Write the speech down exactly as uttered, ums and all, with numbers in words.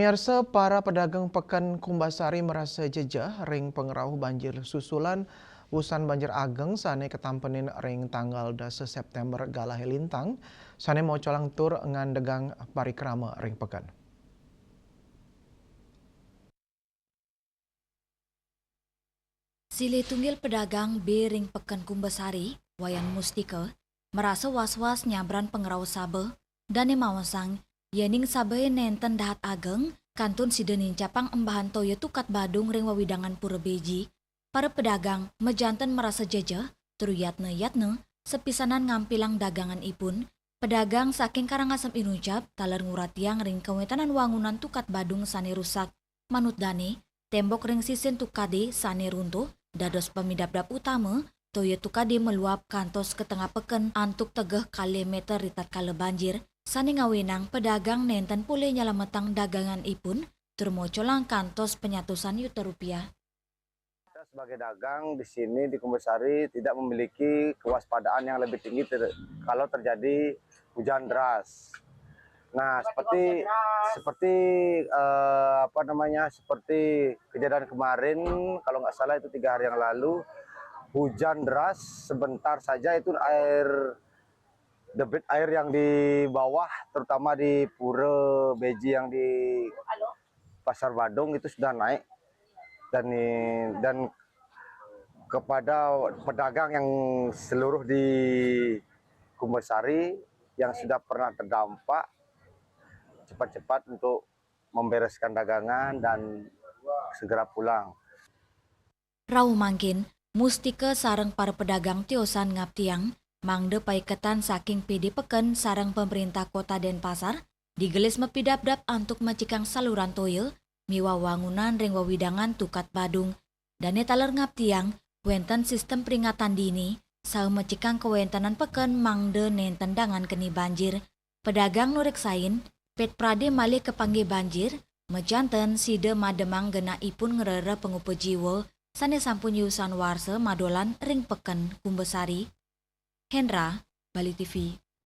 Miarsa, para pedagang Peken Kumbasari merasa jejeh ring pangrauh banjir susulan wusan banjir ageng sane katampenin ring tanggal dasa September galahe lintang, sane mocolang tur ngandegang parikrama ring peken. Silih tunggil pedagang be ring Peken Kumbasari, Wayan Mustika, marasa was-was nyabran pangrauh saba, dane maosang, yening sabahe nenten dahat ageng, kantun sida nincapang embahan toya tukad Badung ring wewidangan Pura Beji. Para pedagang majanten marasa jejeh, tur yatna-yatna sapisanan ngampilang daganganipun. Pedagang saking Karangasem inucap taler nguratiang ring kawentenan wangunan tukad Badung sane rusak. Manut dane, tembok ring sisin tukade sane runtuh dados pamidabdab utama, toya tukade maluap kantos ka tengah peken antuk tegeh kalih meter ritatkala banjir, sane ngawenang pedagang nenten polih nyalametang daganganipun, tur mocolang kantos panyatusan yuta rupiah. Kita sebagai dagang di sini di Kumbasari tidak memiliki kewaspadaan yang lebih tinggi ter- kalau terjadi hujan deras. Nah, seperti seperti eh, apa namanya, seperti kejadian kemarin, kalau nggak salah itu tiga hari yang lalu, hujan deras sebentar saja itu air, debit air yang di bawah, terutama di Pura Beji yang di Pasar Badung itu sudah naik, dan dan kepada pedagang yang seluruh di Kumbasari yang sudah pernah terdampak, cepat-cepat untuk membereskan dagangan dan segera pulang. Rauh mangkin, Mustika sareng para pedagang tiosan ngaptiang mangda paiketan saking P D Peken sareng pemerintah Kota Denpasar digelis mapidabdab antuk mecikang saluran toya miwah wangunan ring wewidangan tukad Badung. Dane taler ngaptiang wenten sistem peringatan dini saha mecikang kawentenan peken mangda nenten dangan keni banjir. Pedagang nureksain, pit prade malih kapanggih banjir, majanten sida mademang genahipun ngrereh pangupa jiwa sane sampun yusan warsa madolan ring Peken Kumbasari. Hendra, Bali T V.